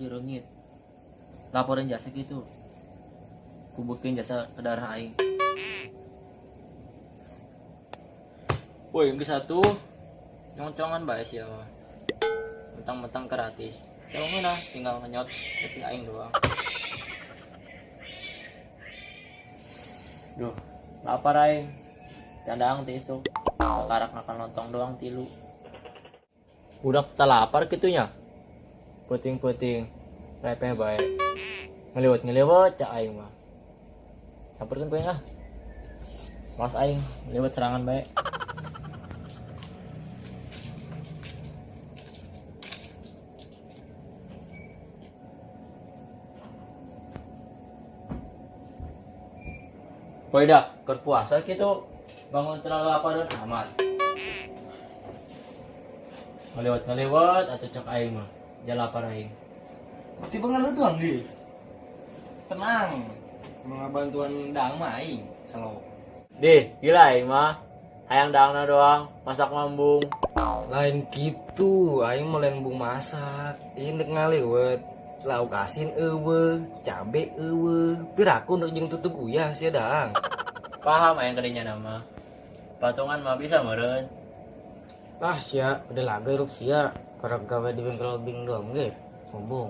Roti reungit. Laporan jasa gitu. Kubukin jasa ke darah aing. Woi, yang satu nyongcongan bae sia mah. Mentang-mentang gratis. Siapa mana tinggal ngenyot letih aing doang. Duh, lapar aing. Candang ti isuk. Karak makan lontong doang tilu. Budak tak lapar gitunya. Puting-puting repeh bae. Ngeliwat-ngeliwat cak aing mah. Campurkeun ku aing ah. Malas aing ngeliwat serangan bae. Woi dah, keur puasa gitu bangun terlalu lapar amat. Ngeliwat-ngeliwat atau cek aing mah. Dia lapar aing. Tiba ngeluh doang di. Tenang. Mga bantuan dang mah aing selo. Dih, gila aing mah. Hayang dangna doang, masak mambung. Lain gitu, aing mah lain bung masak. Ieu ndek ngaliwet. Lauk asin eueuh, cabe eueuh. Piraku ndek jeung tutug uyah sia dang. Paham aing kadinya nama. Patungan mah bisa meureun. Ah sia, udah laga hirup sia. Karek gawe di bengkel bing doang ge. Sombong.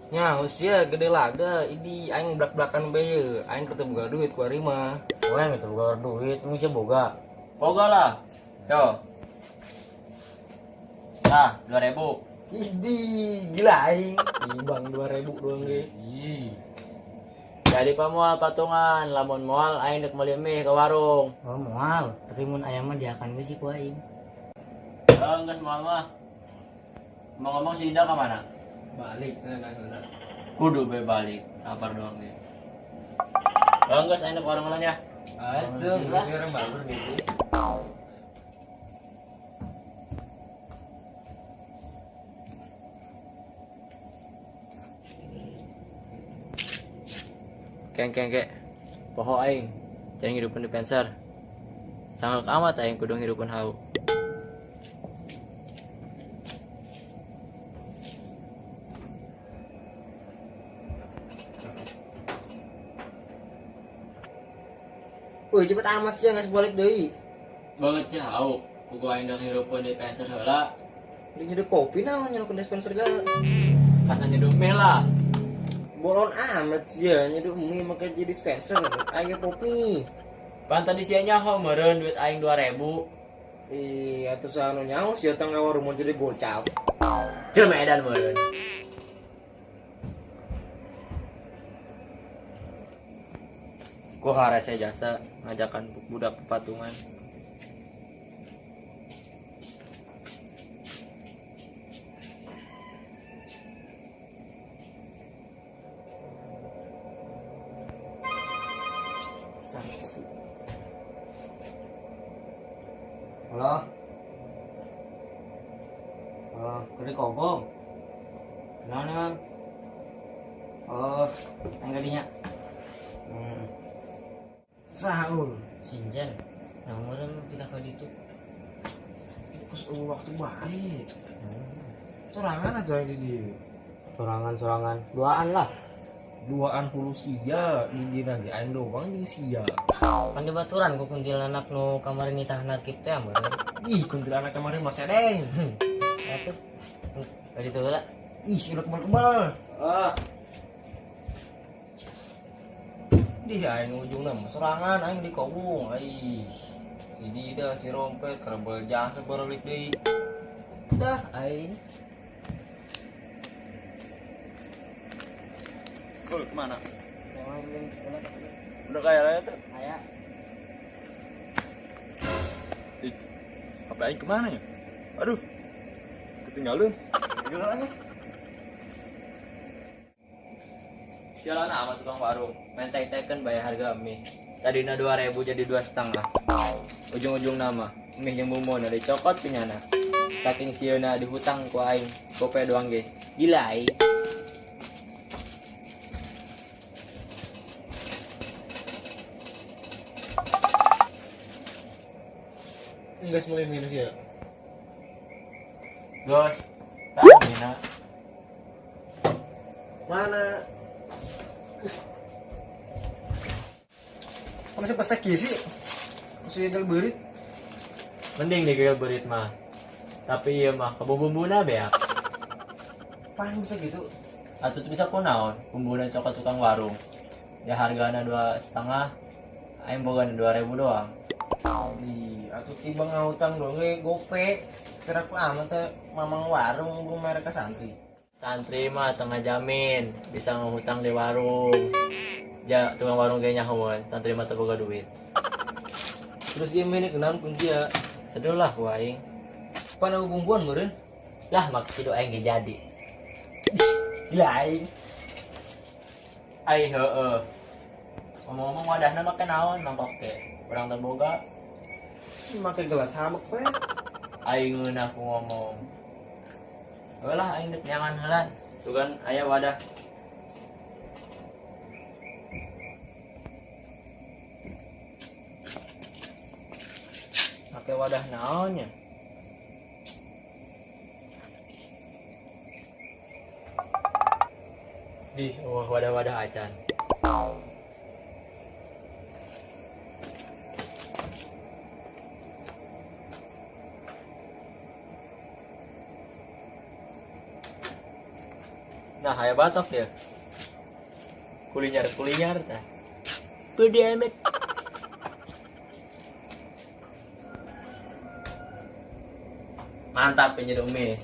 Nya sia gede laga, idi aing blak-blakan bae ye. Aing teu boga duit ku ari mah. Wah, teu boga duit, mung sia boga. Boga lah. Yo. Nah, 2000. Idi, gila aing. Ibang 2000 doang ge. Ih. Jadi pamual patungan, lamun moal aing dek meuli mie ke warung. Oh, moal, tapi mun ayam mah diakan ge sih ku aing. Oh, geus moal mah. Ngomong-ngomong si Indah kemana? Balik, nah. Kudu be balik, lapar doang ge. Oh, geus aing dek warung lah nya. Atuh, geus orang bagus gitu. Keng keng keng. Poho aing, jangan hidupun dispenser. Sangat amat aing kudu ngirupun hau. Woi, cepet amat sih ngas balik deui. Banget sih hau. Kuku aing dah ngirupun dispenser heula. Udah nyeduh kopi naon nyeduh dispenser segala. Kasa nyeduh mie lah. Bolon amat sih ya nyeduh mie make jadi dispenser. Aing kopi. Pan tadi sia nyaho meureun duit aing 2000. Ih, atuh sanu nyaho sia tangga warung mau jadi gocap. Jelema edan meureun. Ku harese jasa ngajakan budak patungan. Saksi. Halo. Oh, gede kobong. Kenapa nih, Bang? Oh, tangga dinya. Sahur. Sinjan. Nah, umurnya tidak ke ditu. Terus waktu balik. Sorangan aja ini di. Sorangan-sorangan. Duaan lah. Duaan hulu sia di dina ge aing doang jeung sia. Pan di baturan ku kuntilanak nu kamari nitah narkip teh meureun. Ih, kuntilanak kamari mah sedeng. Atuh. Tadi tuh lah. Ih, si udah kebal-kebal. Ah. Di aing ujungna mah sorangan aing di kobung. Ih. Si Dida si rompet kerebel jasa baralik deui. Dah aing. Kul, kemana? Udah kaya raya tuh? Kaya. Ih, apa aing kemana ya? Aduh, ketinggalan. Ketinggalan ya? Sialan amat tukang warung, main tek-teken bayar harga mie. Tadina 2000 jadi 2,5. Ujung-ujung nama, mie yang bumbu dicokot pinyana. Saking sieuna dihutang ku aing, gope doang ge. Gila aing. Enggak mulai minus ya. Gos, tak mina. Mana? Kok masih pesek sih? Masih gagal beurit. Mending digegel beurit mah. Tapi ieu mah kabumbu-bumbuna beak. Pan bisa gitu. Atuh teu bisa kunaon, bumbuna cokot tukang warung. Ya hargana 2,5, aing boga 2.000 doang. Di atuh tiba ngahutang dong ge gope. Kira aku amat teh mamang warung bung mereka santri. Santri mah tengah jamin bisa ngehutang di warung. Ya tukang warung ge nyahoan, santri mah teu boga duit. Terus dia mainnya kenalan kunci ya. Seduh lah ku aing. Pan aku bumbuan meureun. Lah mak kitu aing ge jadi. Gila aing. Ai heueuh. Ngomong-ngomong wadahna make naon mangkok ge? Urang teu boga. Make gelas hamek we. Aing ngeunah ku ngomong. Heuh lah aing deuk nyangan heula. Tuh kan aya wadah. Make wadah naonnya? Di, wah wadah-wadah acan. Nah, aya batok ya. Kuliner-kuliner tah. Beudeui emet. Mantap ini mie.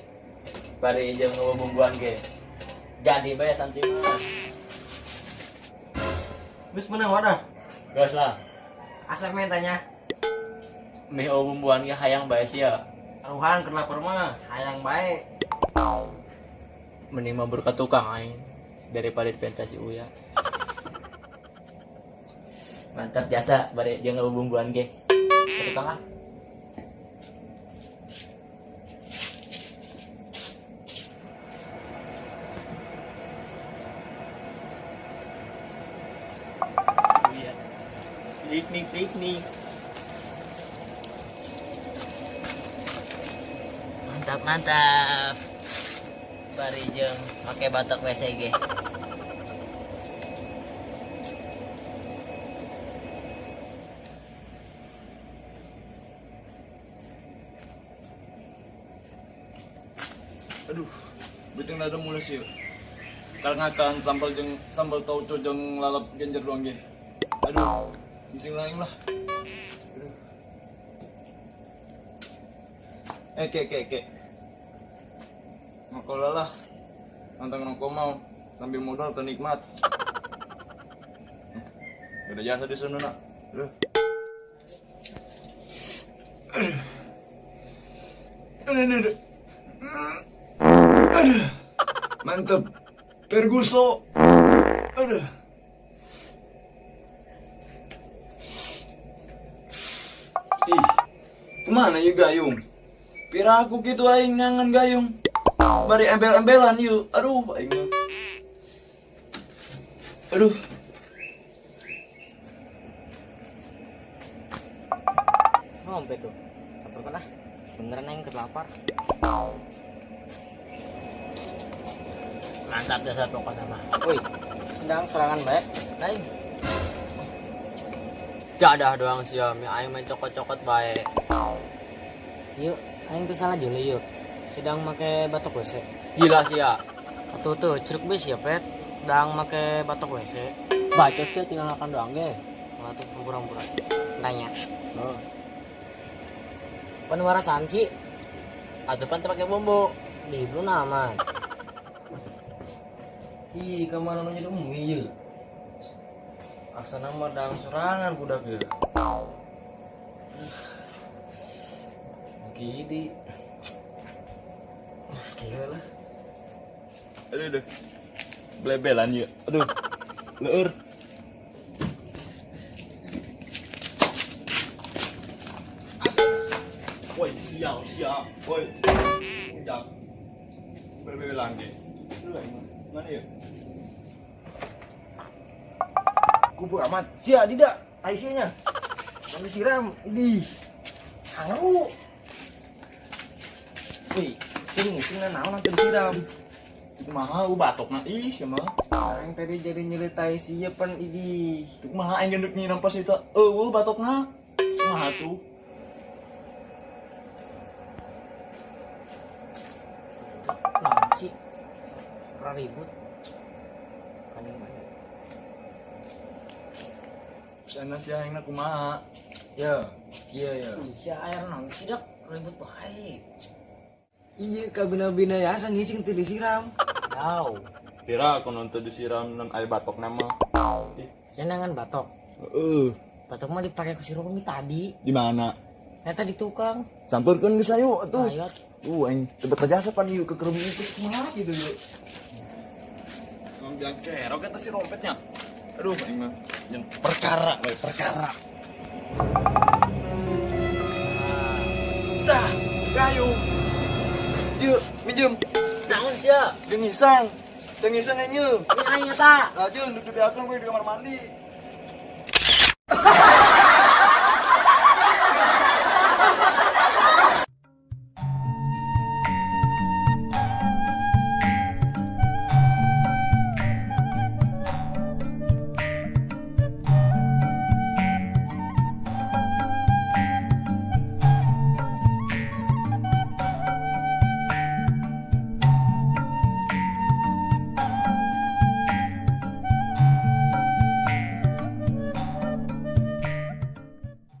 Bari jeung bumbuan ge. Jadi bae santri mah. Geus menang wadah. Geus lah. Asep mentanya. Mie bumbuan ge hayang bae sia. Aruhan keur lapar mah hayang bae. Mending mabur ka tukang aing daripada dipentasi uya. Mantap jasa bari jeung bumbuan ge. Ka tukang ah. Piknik, piknik. Mantap, mantap. Bari jeung make batok WCG. Aduh, beuteung dada mulus ieu. Karena kan sambal jeung sambal tauco jeung lalap genjer doang ge. Aduh, bising lain lah. Aduh. Ke, ke, ke. Ngokol lah. Nantang nongko mau sambil modal atau nikmat. Gak ada jasa di sana nak. Aduh. Aduh, aduh, aduh. Aduh. Mantep. Perguso. Aduh. Ih, kemana yuk gayung? Pira aku gitu aing nyangan gayung. Bari embel-embelan yuk. Aduh, aing mah. Aduh. Ngompe tuh. Sampai lah. Beneran aing kelapar. Mantap dasar pokoknya mah. Woi, sedang serangan baik. Lain. Jadah doang sih ya, mie aing main cokot-cokot baik. Yuk, aing tuh salah juli yuk. Sedang make batok WC. Gila sih ya. Atuh tuh ceruk bes ya pet. Sedang make batok WC. Bacot sih tinggal makan doang ge. Wah tuh pura-pura. Tanya. Oh. Penuarasan sih. Atuh pan teu pake bumbu. Di belum aman. Ih, kemana nu jadi mie ye? Asa nama dang serangan budak ya. Gini. Gila lah. Aduh, aduh. Blebelan ya. Aduh. Leur. Woi, sial, sial. Woi. Enggak. Blebelan ge. Aduh, aing mah. Mana ya? Kubu amat. Sia tidak. Aisyahnya. Kami siram. Ini. Sangru. Wih, sing sing naon nanti disiram. Itu kumaha u batokna ih sia mah. Aing tadi jadi nyeritai sia pan idi. Itu kumaha aing gendut nyiram pas eta eueuh batokna. Kumaha tuh? Naon sih? Pernah ribut. Kaning bae. Sana sia aing kumaha? Ya, iya ya. Sia air naon sih dak ribut bae. Iya kabina-bina ya asa ngising teu disiram. Tahu. Kira aku nonton disiram non air batok nama. Sia nangan batok. Heeh. Batok mah dipakai ku si Romi tadi. Di mana? Eta di tukang. Sampurkeun geus ayo atuh. Ayo. Tuh aing tebet aja asa pan ieu ke kerumi itu kumaha gitu yuk. Ngomong kerok eta si rompetnya. Aduh aing mah yang perkara we perkara. Dah, kayu. Yuk, minjem. Naon sia? Jeung isang. Jeung isang aing yeuh. Ini aing eta. Lajeng duduk dibeakeun we di kamar mandi.